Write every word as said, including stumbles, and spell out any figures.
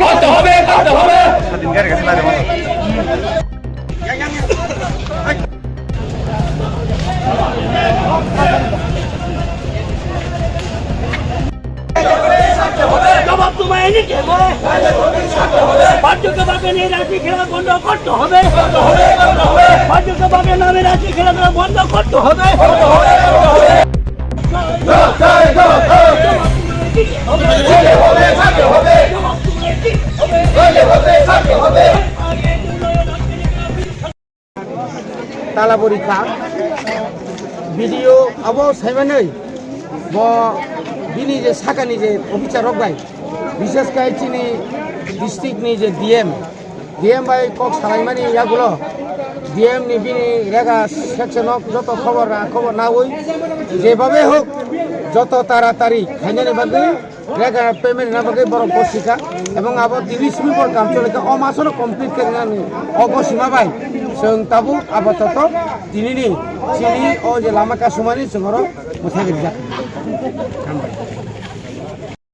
করতে হবে, করতে হবে। জবাব তোমায় নিতে হবে। বাধ্যকে বাপের এই রাশি খেলা বন্ধ করতে হবে। বাধ্যকে বাপের নামে রাশি খেলাধুলা বন্ধ করতে হবে। Talabori kha. Video abo saimanwi bo bini je sakani je officer rok bai, bishes khai chini district ni je D M, D M bai kok salaimani yagulo D M ni bini rega section o joto khobor ra khobor nawi, jebabe hok joto taratari khainani bagwi rega payment na bagwi borok bosikha, ebong abo tini simi bor kam chole kha, o masono complete khe nani o bosima bai chwng tabuk apatot tinini chini o je lama kasumani chwng oro mwthagrijak.